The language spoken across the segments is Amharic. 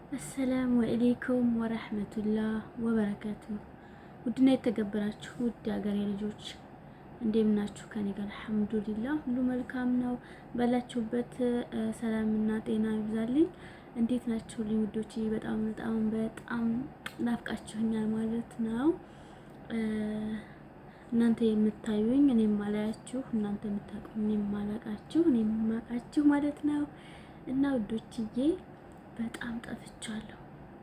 السلام عليكم ورحمة الله وبركاته። ውድና የተከበራችሁ ውድ ሀገሬ ልጆች እንደምን ናችሁ? ከኔ ጋር الحمد لله ሁሉ መልካም ነው። ባላችሁበት ሰላምና ጤና ይብዛልኝ። እንዴት ናችሁ ውዶች? በጣም በጣም በጣም ናፍቃችሁኛል ማለት ነው። እናንተ የምታዩኝ እኔ የማላያችሁ፣ እናንተ የምታውቁኝ እኔ የማላቃችሁ፣ እኔ የማውቃችሁ ማለት ነው። እና ውዶችዬ በጣም ጠፍቻለሁ።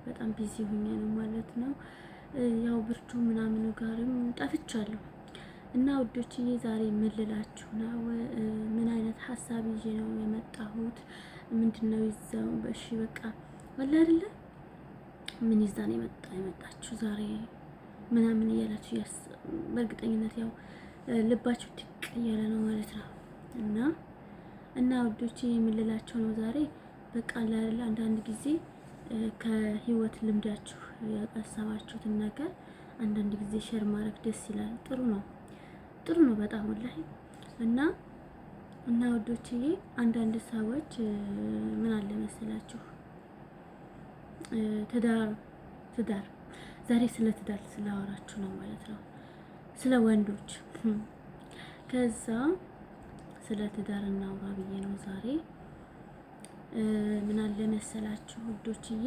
በጣም busy ሁኜ ነው ማለት ነው። ያው ብርዱ ምናምኑ ጋርም ጠፍቻለሁ። እና ውዶችዬ ዛሬ ምን ልላችሁ ነው? ምን አይነት ሀሳብ ይዤ ነው የመጣሁት? ምንድነው ይዘው እሺ በቃ ወላ አይደለ ምን ይዛ ነው የመጣችሁ ዛሬ ምናምን እያላችሁ በእርግጠኝነት ያው ልባችሁ ትቅ እያለ ነው ማለት ነው። እና ውዶቼ የምልላቸው ነው ዛሬ በቃ አይደለ አንዳንድ ጊዜ ከህይወት ልምዳችሁ ያቀሰማችሁትን ነገር አንዳንድ ጊዜ share ማድረግ ደስ ይላል። ጥሩ ነው፣ ጥሩ ነው በጣም والله። እና ውዶችዬ አንዳንድ ሰዎች ምን አለ መሰላችሁ ትዳር ዛሬ ስለ ትዳር ስላወራችሁ ነው ማለት ነው፣ ስለ ወንዶች። ከዛ ስለ ትዳር እናውራ ብዬ ነው ዛሬ። ምን አለ መሰላችሁ ውዶችዬ፣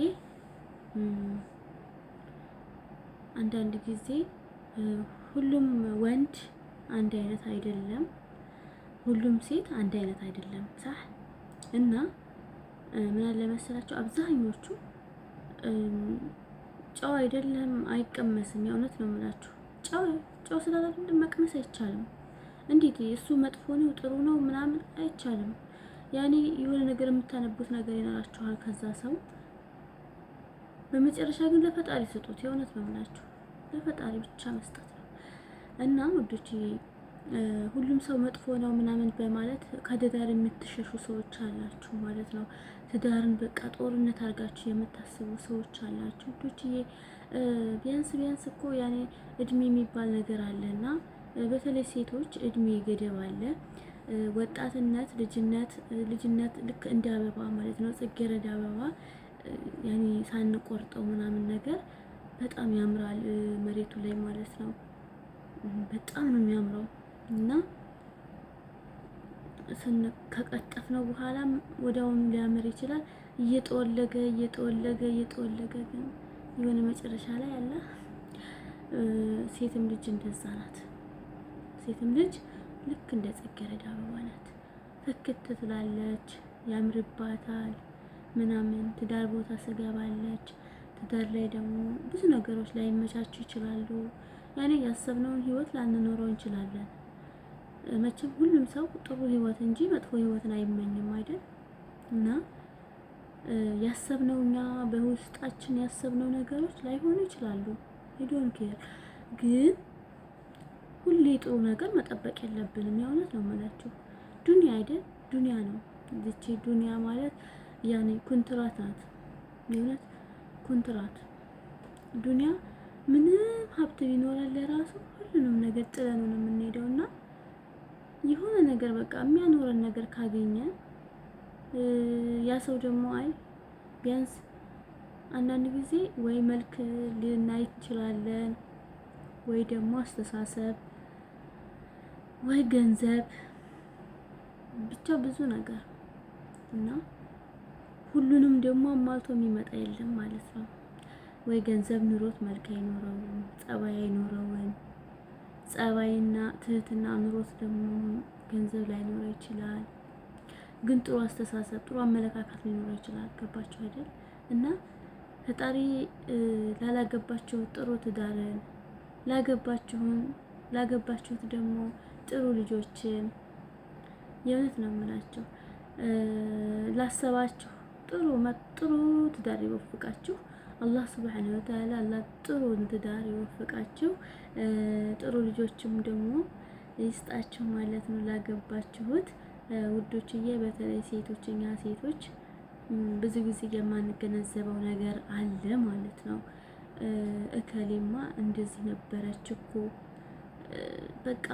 አንዳንድ ጊዜ ሁሉም ወንድ አንድ አይነት አይደለም፣ ሁሉም ሴት አንድ አይነት አይደለም። ሳህ እና ምን አለ መሰላችሁ አብዛኞቹ ጨው አይደለም አይቀመስም። የእውነት ነው የምላችሁ። ጨው ስላላለ መቅመስ አይቻልም። እንዴት እሱ መጥፎ ነው ጥሩ ነው ምናምን አይቻልም። ያኔ የሆነ ነገር የምታነቡት ነገር ይኖራችኋል ከዛ ሰው። በመጨረሻ ግን ለፈጣሪ ስጡት። የእውነት ነው የምላችሁ ለፈጣሪ ብቻ መስጠት ነው። እና ውዶች ሁሉም ሰው መጥፎ ነው ምናምን በማለት ከትዳር የምትሸሹ ሰዎች አላችሁ ማለት ነው። ትዳርን በቃ ጦርነት አድርጋችሁ የምታስቡ ሰዎች አላችሁ ውዶችዬ። ቢያንስ ቢያንስ እኮ ያኔ እድሜ የሚባል ነገር አለና በተለይ ሴቶች እድሜ ገደብ አለ። ወጣትነት፣ ልጅነት ልጅነት ልክ እንደ አበባ ማለት ነው፣ ጽጌረዳ አበባ ያኔ ሳንቆርጠው ምናምን ነገር በጣም ያምራል መሬቱ ላይ ማለት ነው። በጣም ነው የሚያምረው እና ከቀጠፍ ነው በኋላም ወዲያውኑ ሊያምር ይችላል። እየጠወለገ እየጠወለገ እየጠወለገ ግን የሆነ መጨረሻ ላይ አለ። ሴትም ልጅ እንደዛ ናት። ሴትም ልጅ ልክ እንደ ጽጌረዳ አበባ ናት። ፍክት ትላለች፣ ያምርባታል ምናምን። ትዳር ቦታ ስገባለች። ትዳር ላይ ደግሞ ብዙ ነገሮች ላይመቻቹ ይችላሉ። ያኔ ያሰብነውን ህይወት ላንኖረው እንችላለን። መቼም ሁሉም ሰው ጥሩ ህይወት እንጂ መጥፎ ህይወትን አይመኝም አይደል? እና ያሰብነው እኛ በውስጣችን ያሰብነው ነገሮች ላይሆኑ ይችላሉ። don't care ግን ሁሌ ጥሩ ነገር መጠበቅ የለብንም። የእውነት ነው የምላችሁ። ዱንያ አይደል? ዱንያ ነው። እዚች ዱንያ ማለት ያኔ ኩንትራት ናት። የእውነት ኩንትራት ዱንያ ምንም ሀብት ቢኖረን ለራሱ ሁሉንም ነገር ጥለን ነው የምንሄደው እና የሆነ ነገር በቃ የሚያኖረን ነገር ካገኘ ያ ሰው ደግሞ አይ ቢያንስ አንዳንድ ጊዜ ወይ መልክ ልናይ እንችላለን፣ ወይ ደግሞ አስተሳሰብ፣ ወይ ገንዘብ፣ ብቻ ብዙ ነገር እና ሁሉንም ደግሞ አሟልቶ የሚመጣ የለም ማለት ነው። ወይ ገንዘብ ኑሮት መልክ አይኖረውም፣ ጸባይ አይኖረውም። ጸባይና ትህትና ኑሮት ደግሞ ገንዘብ ላይኖረው ይችላል። ግን ጥሩ አስተሳሰብ፣ ጥሩ አመለካከት ሊኖረው ይችላል። ገባችሁ አይደል? እና ፈጣሪ ላላገባችሁ ጥሩ ትዳርን ላገባችሁት ደግሞ ጥሩ ልጆችን የእውነት ነው የምላችሁ ላሰባችሁ ጥሩ ጥሩ ትዳር ይወፍቃችሁ። አላህ ስብሐነሁ ወተዓላ አላህ ጥሩ ትዳር ይወፍቃችሁ፣ ጥሩ ልጆችም ደግሞ ይስጣችሁ ማለት ነው። ላገባችሁት ውዶችዬ፣ በተለይ ሴቶች፣ እኛ ሴቶች ብዙ ጊዜ የማንገነዘበው ነገር አለ ማለት ነው። እከሌማ እንደዚህ ነበረች እኮ በቃ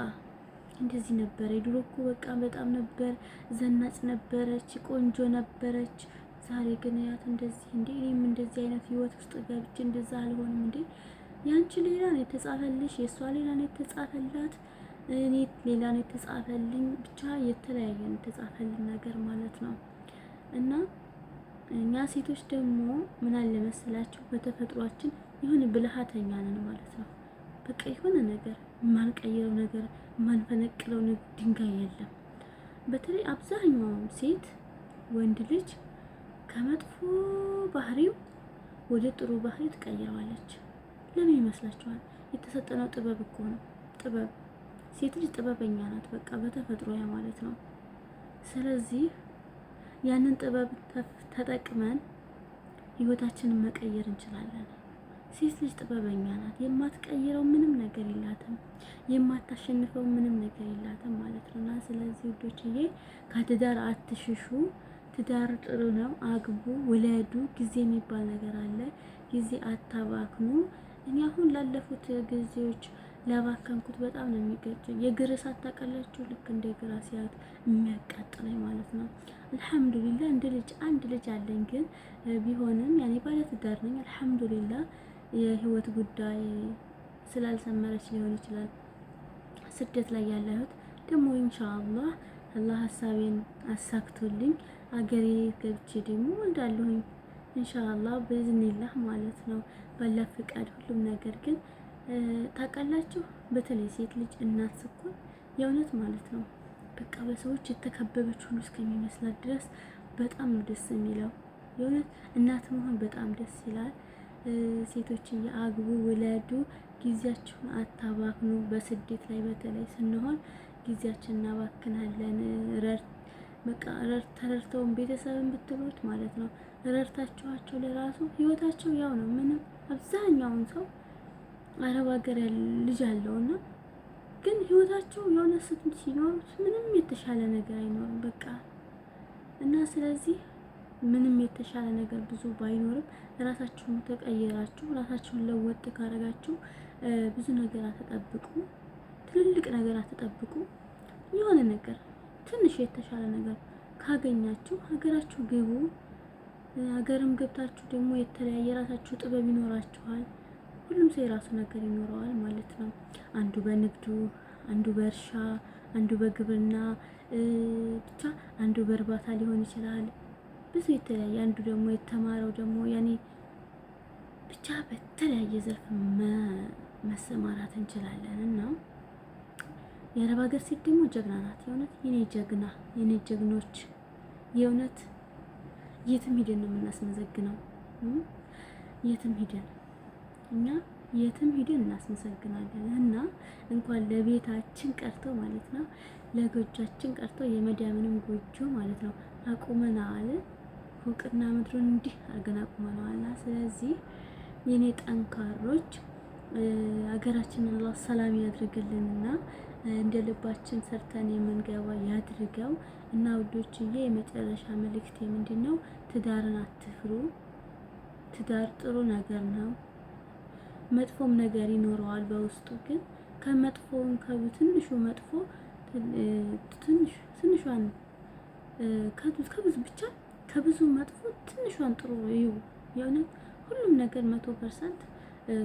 እንደዚህ ነበረ ድሮ እኮ በቃ በጣም ነበር ዘናጭ ነበረች፣ ቆንጆ ነበረች፣ ዛሬ ግን ያት እንደዚህ እንዴ፣ እኔም እንደዚህ አይነት ህይወት ውስጥ ገብቼ እንደዛ አልሆንም እንዴ። ያንቺ ሌላ ነው የተጻፈልሽ፣ የእሷ ሌላ ነው የተጻፈላት፣ እኔ ሌላ ነው የተጻፈልኝ። ብቻ የተለያየ ነው የተጻፈልን ነገር ማለት ነው። እና እኛ ሴቶች ደግሞ ምን አለ መሰላችሁ በተፈጥሯችን የሆነ ብልሃተኛ ነን ማለት ነው። በቃ የሆነ ነገር የማንቀይረው ነገር የማንፈነቅለው ድንጋይ የለም። በተለይ አብዛኛው ሴት ወንድ ልጅ ከመጥፎ ባህሪው ወደ ጥሩ ባህሪ ትቀይረዋለች። ለምን ይመስላችኋል? የተሰጠነው ጥበብ እኮ ነው። ጥበብ ሴት ልጅ ጥበበኛ ናት፣ በቃ በተፈጥሮ ያ ማለት ነው። ስለዚህ ያንን ጥበብ ተጠቅመን ህይወታችንን መቀየር እንችላለን። ሴት ልጅ ጥበበኛ ናት። የማትቀይረው ምንም ነገር የላትም፣ የማታሸንፈው ምንም ነገር የላትም ማለት ነው። እና ስለዚህ ውዶችዬ ከትዳር አትሽሹ። ትዳር ጥሩ ነው። አግቡ፣ ውለዱ። ጊዜ የሚባል ነገር አለ። ጊዜ አታባክኑ። እኔ አሁን ላለፉት ጊዜዎች ላባከንኩት በጣም ነው የሚገጨው። የእግር እሳት ታውቃላችሁ? ልክ እንደ እግር ሲያት የሚያቃጥለኝ ማለት ነው። አልሐምዱሊላ እንደ ልጅ አንድ ልጅ አለኝ፣ ግን ቢሆንም ያኔ ባለ ትዳር ነኝ። አልሐምዱሊላ የህይወት ጉዳይ ስላልሰመረች ሊሆን ይችላል ስደት ላይ ያለሁት። ደግሞ ኢንሻአላህ አላህ ሀሳቤን አሳክቶልኝ አገሬ ገብቼ ደግሞ ወልዳለሁኝ ኢንሻአላህ በኢዝኒላህ ማለት ነው፣ ባላ ፍቃድ ሁሉም ነገር ግን ታውቃላችሁ፣ በተለይ ሴት ልጅ እናት ስትሆን የእውነት ማለት ነው በቃ በሰዎች የተከበበች ሁሉ እስከሚመስላት ድረስ በጣም ነው ደስ የሚለው። የእውነት እናት መሆን በጣም ደስ ይላል። ሴቶች አግቡ፣ ውለዱ፣ ጊዜያችሁን አታባክኑ። በስደት ላይ በተለይ ስንሆን ጊዜያችን እናባክናለን። በቃ ተረድተውን ቤተሰብን ብትሉት ማለት ነው ረድታችኋቸው ለራሱ ህይወታቸው ያው ነው። ምንም አብዛኛውን ሰው አረብ ሀገር ልጅ አለውና ግን ህይወታቸው የሆነ ስት ሲኖሩት ምንም የተሻለ ነገር አይኖርም። በቃ እና ስለዚህ ምንም የተሻለ ነገር ብዙ ባይኖርም ራሳችሁን ተቀየራችሁ ራሳችሁን ለወጥ ካረጋችሁ ብዙ ነገር አትጠብቁ፣ ትልልቅ ነገር አትጠብቁ። የሆነ ነገር ትንሽ የተሻለ ነገር ካገኛችሁ ሀገራችሁ ግቡ። ሀገርም ገብታችሁ ደግሞ የተለያየ የራሳችሁ ጥበብ ይኖራችኋል። ሁሉም ሰው የራሱ ነገር ይኖረዋል ማለት ነው። አንዱ በንግዱ፣ አንዱ በእርሻ፣ አንዱ በግብርና፣ ብቻ አንዱ በእርባታ ሊሆን ይችላል። ብዙ የተለያየ አንዱ ደግሞ የተማረው ደግሞ ያኔ ብቻ በተለያየ ዘርፍ መሰማራት እንችላለን። እና የአረብ ሀገር ሴት ደግሞ ጀግና ናት። የእውነት የኔ ጀግና የኔ ጀግኖች የእውነት የትም ሂደን ነው የምናስመዘግነው። የትም ሂደን እኛ የትም ሂደን እናስመሰግናለን። እና እንኳን ለቤታችን ቀርቶ ማለት ነው ለጎጆአችን ቀርቶ የመዳምንም ጎጆ ማለት ነው አቁመናል። ፎቅና ምድሩን እንዲህ አድርገን አቁመነዋልና ስለዚህ የኔ ጠንካሮች ሀገራችንን አላህ ሰላም ያድርግልንና እንደ ልባችን ሰርተን የምንገባ ያድርገው። እና ውዶችዬ የመጨረሻ መልእክቴ ምንድነው? ትዳርን አትፍሩ። ትዳር ጥሩ ነገር ነው። መጥፎም ነገር ይኖረዋል በውስጡ። ግን ከመጥፎም ከትንሹ መጥፎ ትንሿን ከብዙ ብቻ ከብዙ መጥፎ ትንሿን ጥሩ እዩ። የእውነት ሁሉም ነገር 100%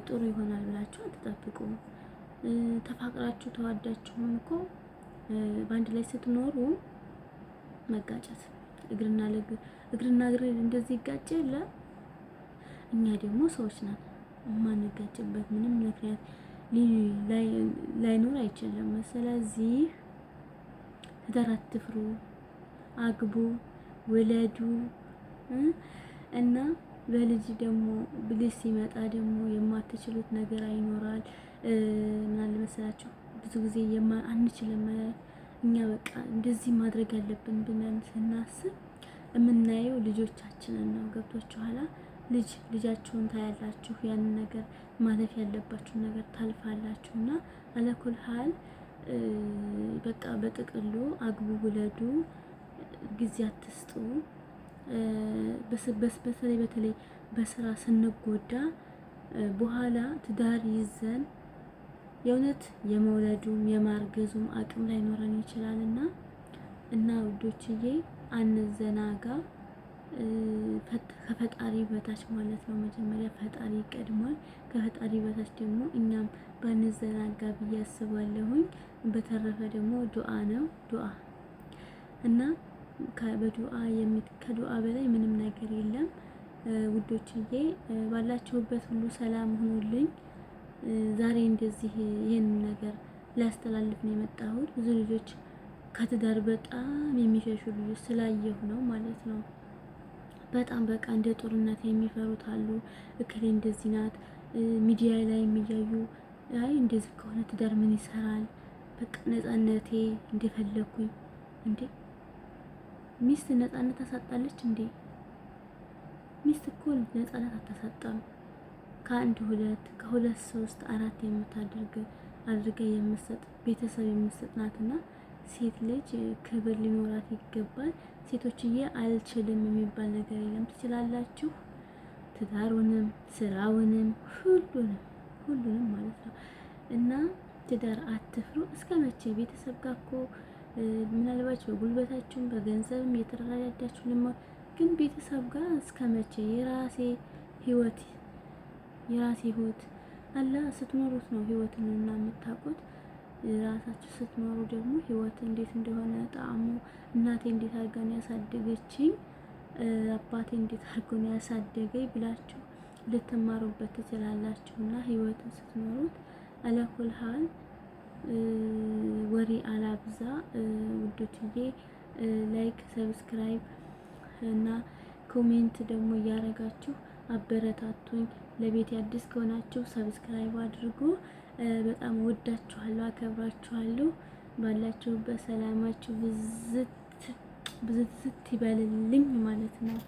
ጥሩ ይሆናል ብላችሁ አትጠብቁ። ተፋቅራችሁ ተዋዳችሁም እኮ በአንድ ላይ ስትኖሩ መጋጨት እግርና እግርና እግር እንደዚህ ይጋጭ የለ። እኛ ደግሞ ሰዎች ነን፣ የማንጋጭበት ምንም ምክንያት ላይኖር አይችልም። ስለዚህ ትዳር አትፍሩ፣ አግቡ፣ ውለዱ እና በልጅ ደግሞ ልጅ ሲመጣ ደግሞ የማትችሉት ነገር አይኖራል። ምን አለ መሰላችሁ ብዙ ጊዜ አንችልም እኛ በቃ እንደዚህ ማድረግ አለብን ብለን ስናስብ የምናየው ልጆቻችንን ነው። ገብቷችኋላ? ልጅ ልጃችሁን ታያላችሁ። ያንን ነገር ማለፍ ያለባችሁን ነገር ታልፋላችሁ። እና አለኩል ሀል በቃ በጥቅሉ አግቡ፣ ውለዱ፣ ጊዜ አትስጡ። በተለይ በተለይ በስራ ስንጎዳ በኋላ ትዳር ይዘን የእውነት የመውለዱም የማርገዙም አቅም ላይኖረን ይችላል። እና እና ውዶችዬ አንዘናጋ። ከፈጣሪ በታች ማለት ነው። መጀመሪያ ፈጣሪ ይቀድማል። ከፈጣሪ በታች ደግሞ እኛም ባንዘናጋ ብዬ አስባለሁኝ። በተረፈ ደግሞ ዱአ ነው ዱአ እና በዱአ ከዱአ በላይ ምንም ነገር የለም። ውዶችዬ ባላችሁበት ሁሉ ሰላም ሁኑልኝ። ዛሬ እንደዚህ ይህንን ነገር ሊያስተላልፍ ነው የመጣሁት። ብዙ ልጆች ከትዳር በጣም የሚሸሹ ልጆች ስላየሁ ነው ማለት ነው። በጣም በቃ እንደ ጦርነት የሚፈሩት አሉ። እከሌ እንደዚህ ናት፣ ሚዲያ ላይ የሚያዩ አይ እንደዚህ ከሆነ ትዳር ምን ይሰራል? በቃ ነፃነቴ እንደፈለኩኝ እንዴ ሚስት ነፃነት ታሳጣለች እንዴ? ሚስት እኮ ነፃነት አታሳጣም። ከአንድ ሁለት ከሁለት ሶስት አራት የምታደርግ አድርጋ የምትሰጥ ቤተሰብ የምትሰጥ ናትና ሴት ልጅ ክብር ሊኖራት ይገባል። ሴቶችዬ አልችልም የሚባል ነገር የለም። ትችላላችሁ። ትዳሩንም ስራውንም ሁሉንም ሁሉንም ማለት ነው እና ትዳር አትፍሩ። እስከ መቼ ቤተሰብ ጋር እኮ ምናልባት በጉልበታችሁም በገንዘብም እየተረዳዳችሁ ልማ ግን ቤተሰብ ጋር እስከ መቼ የራሴ ህይወት የራሴ ህይወት አለ ስትኖሩት ነው ህይወትን እና የምታውቁት። ራሳችሁ ስትኖሩ ደግሞ ህይወት እንዴት እንደሆነ ጣዕሙ፣ እናቴ እንዴት አድርጋ ነው ያሳደገችኝ፣ አባቴ እንዴት አድርጎ ነው ያሳደገኝ ብላችሁ ልትማሩበት ትችላላችሁ። እና ህይወትን ስትኖሩት አለኩል ሀል ወሬ አላብዛ ውዶችዬ። like subscribe እና comment ደግሞ እያረጋችሁ አበረታቱኝ። ለቤት አዲስ ከሆናችሁ subscribe አድርጉ። በጣም ወዳችኋለሁ፣ አከብራችኋለሁ። ባላችሁበት ሰላማችሁ ብዝት ብዝት ይበልልኝ ማለት ነው።